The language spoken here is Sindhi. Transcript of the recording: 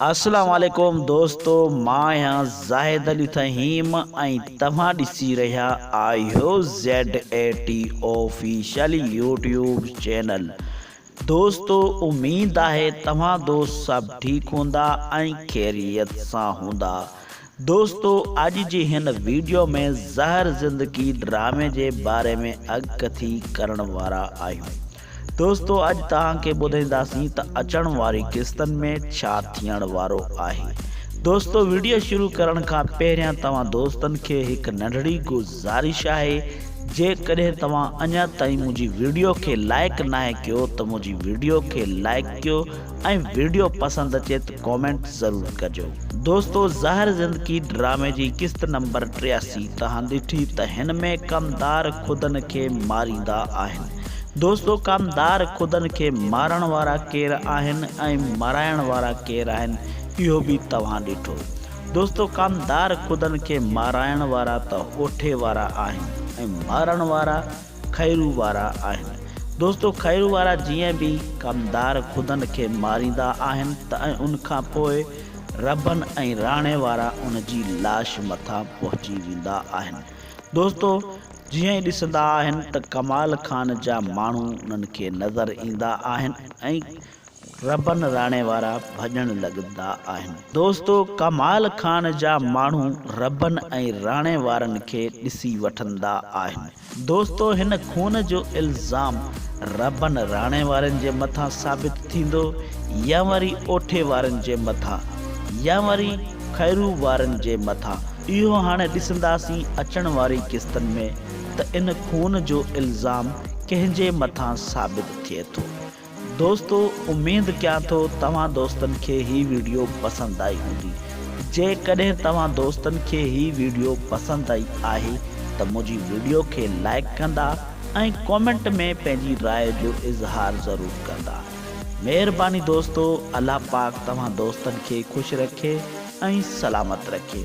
اسلام عليڪم دوستو مان آهيان زاهد علي ٿهيم ۽ توهان ڏسي رهيا آهيو Z A T official YouTube channel دوستو اميد آهي توهان دوست سڀ ٺيڪ هوندا ۽ خيريت سان هوندا دوستو اڄ جي هن ويڊيو ۾ زهر زندگي ڊرامي جي باري ۾ اڳڪٿي ڪرڻ وارا آهيون دوستو اڄ توهان کي ٻڌائينداسين ته اچڻ واري قسطن ۾ ڇا ٿيڻ وارو آهي. دوستو وڊيو شروع ڪرڻ کان پهريان توهان دوستن کي هڪ ننڍڙي گذارش آهي جيڪڏهن توهان اڃا تائين منهنجي وڊيو کي لائيڪ ناهي ڪيو ته منهنجي وڊيو کي لائيڪ ڪيو ۽ وڊيو پسند اچي ته ڪامينٽ ضرور ڪجو. دوستو زهر زندگي ڊرامي جي قسط نمبر 83 توهان ڏٺي ته هن ۾ ڪمدار خودن کي ماريندا آهن دوستو ڪمدار خودن کي مارڻ وارا ڪير آهن ۽ مارائڻ وارا ڪير آهن اهو به توهان ڏٺو دوستو ڪمدار خودن کي مارائڻ وارا ته اوٺي وارا آهن ۽ مارڻ وارا خيرو وارا آهن. دوستو خيرو وارا جيئن به ڪمدار خودن کي ماريندا آهن ته ۽ ان کان پوء ربن ۽ راڻي وارا ان جي لاش مٿان پهچي ويندا آهن. دوستو جيئن ئي ڏسندا آهن ته ڪمال خان جا ماڻهو انهن کي نظر ايندا آهن ۽ ربن راڻي وارا ڀڄڻ لڳندا آهن. دوستو ڪمال خان جا ماڻهو ربن ۽ راڻي وارن کي ڏسي وٺندا آهن. دوستو هن خون جو الزام ربن راڻي وارن جي مٿان ثابت ٿيندو يا وري اوٺي وارن جي مٿان يا وري خيرو وارن جي مٿان اهو هاڻي ڏسنداسين اچڻ واري قسطن ۾ ته ان خون جو الزام ڪنهن جي مٿان ثابت ٿئي ٿو. دوستو اميد ڪيان ٿو توهان دوستن کي هي ويڊيو پسند آئي هوندي جيڪڏهن توهان دوستن کي هي ويڊيو پسند آئي آهي ته منهنجي ويڊيو کي لائيڪ ڪندا ۽ ڪومينٽ ۾ پنهنجي راء جو اظهار ضرور ڪندا مهرباني دوستو الله پاڪ توهان دوستن کي خوش رکي ۽ سلامت رکي.